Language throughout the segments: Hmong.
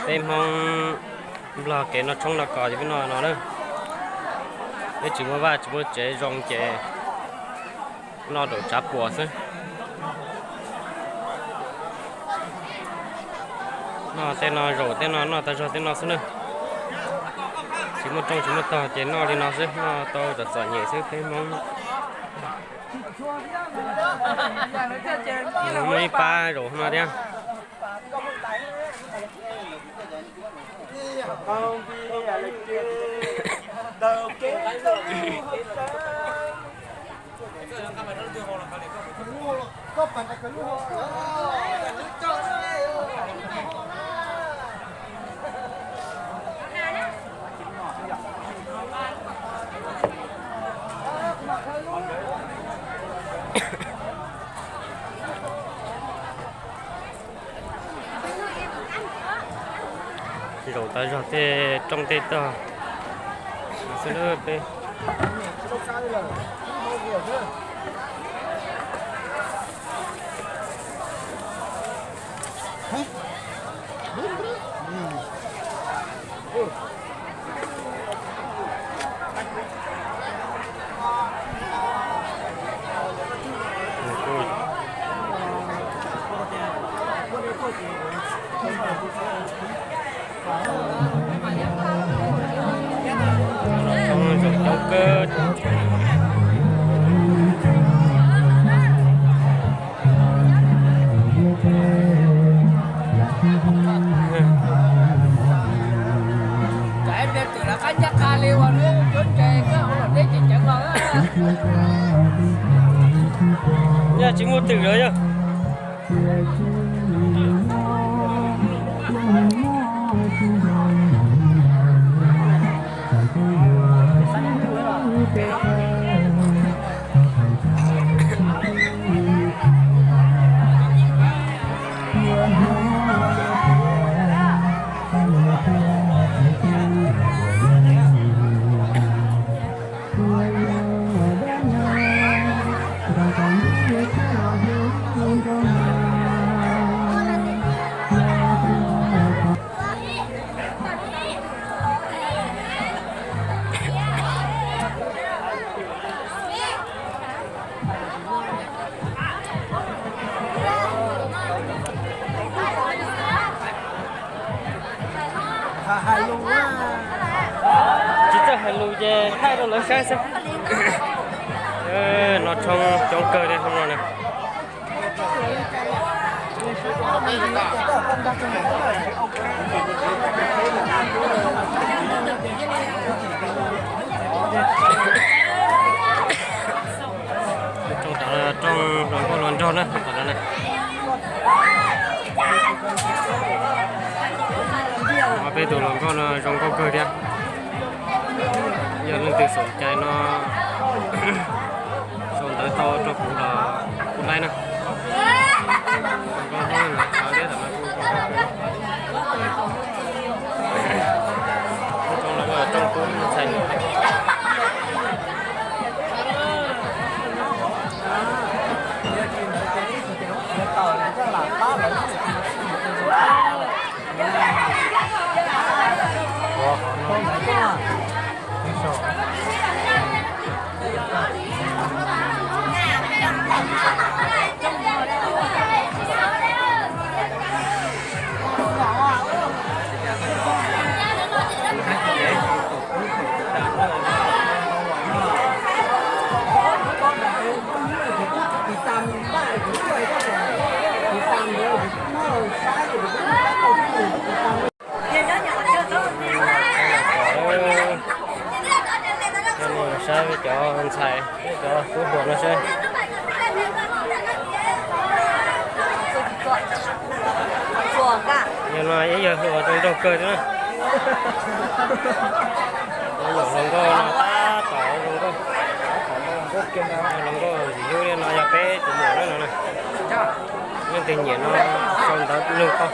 Peb Hmoob Nplog kev noj tshoob noj kos ces peb noj no na. Peb tsis muaj vaj tsis muaj tsev zoo ces noj raum tsav puas xwb. Noj tej no zaum tej no noj tag zog tej no xwb na. Tsis muaj rooj tsis muaj tog ces noj li no xwb, noj tau txom txom nyem xwb peb Hmoob. Muaj ib pab zaum no thiab. Zaum tau zog tej rooj tej tog xwb peb. Coob kawg. Yog tsis muaj twm lawm yog. Tsis txawj hais lus ces thaij rau lawv saib xwb. Noj tshoob coob kawg li hmo no na. Rooj hluas nkauj hluas nraug na, tom no na. Peb tus hluas nkauj no zoo nkauj kawg thiab. Yog leej twg xom cai no sau ntawv tau rau kuv los kuv laij na. Zoo nkauj hlob, xav liab tam no kuj zoo nkauj kawg. Rooj no rooj kub ntxhais. Saib cov ntxhais, cov tub hluas no saib. Yog no ib yawg hluas zoo nraug kawg thiab na. Yog hluas nkauj no tab tom zoo nkauj. Hluas nkauj yus hlub li no yog peb tus muam na no na. Leej twg nyiam no sau ntawv nug tau.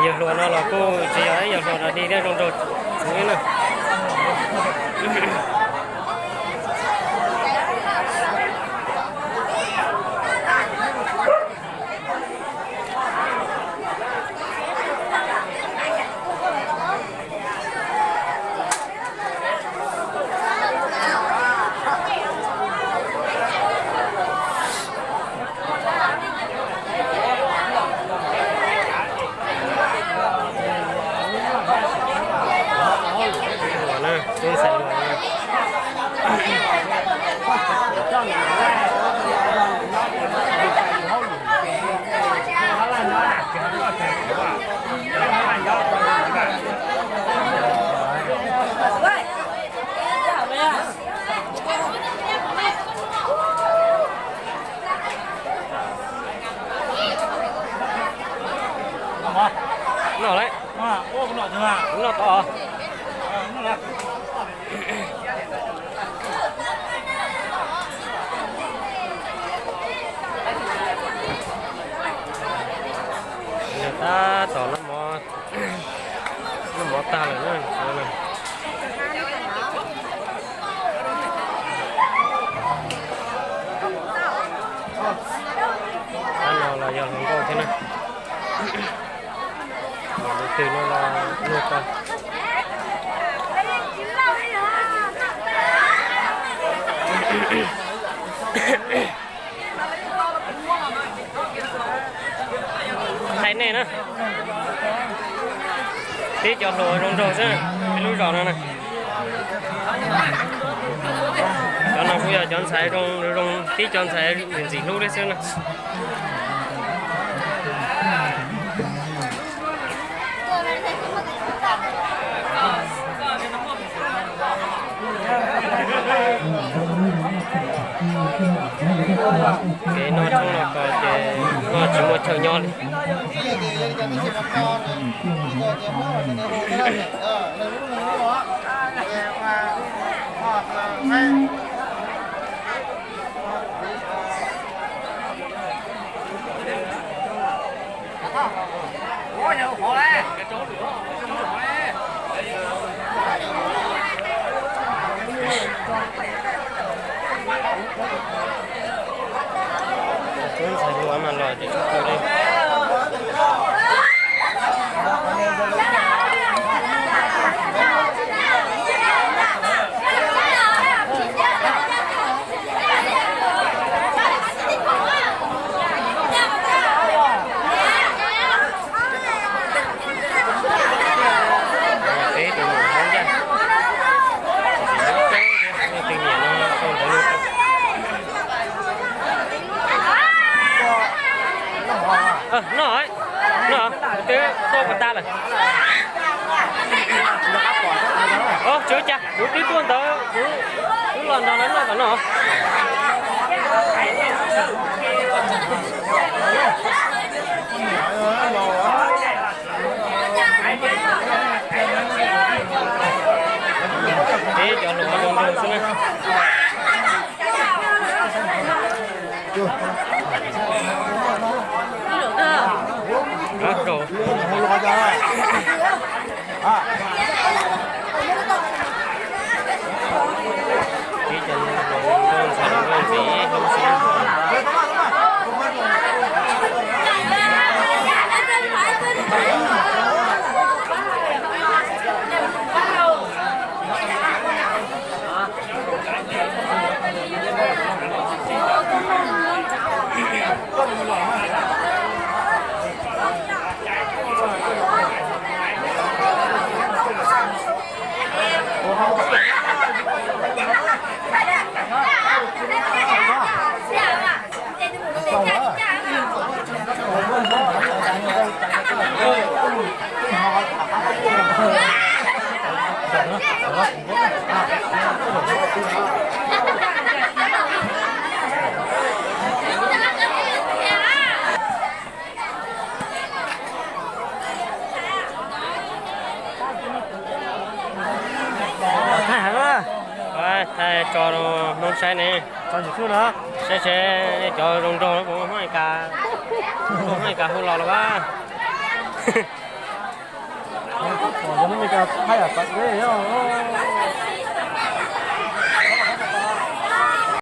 Yawg hluas no los kuj tsis yog ib yawg hluas no dig thiab zoo nraug txwv li na. Noj lawm. Noj tod. Tab tom noj mov, noj mov tag lawm na. Tab no los yog hluas nkauj thiab na. Lub twg no los luag tau. Hais nej na, tib cov hluas zoo nraug xwb, ib lub zos no na. Cov no kuj yog cov ntxhais zoo zoo, tib cov ntxhais ntxim hlub li xwb na. Kev noj tshoob noj kos ces noj tsis muaj chaw nyob li. Tus ntxhais hluas mas los ces tsis tau li. Peb tus nus hab ncaj, leej twg nyiam no sau ntawv no. Noj, noj, twb tuaj puas tas lawm? Tsis ua cas, kuv twb tuaj ntawd, kuv, kuv los nrog lawv noj tom no. Peb cov hluas zoo nraug xwb na. Peb cov hluas zoo nraug ntxim hlub xwb. Thaij heev. Thaij tso rau Hmoob saib ne. Saib seb cov zoo nraug puas muaj Hmoob Mes Kas, muaj Hmoob Mes Kas hu los los as.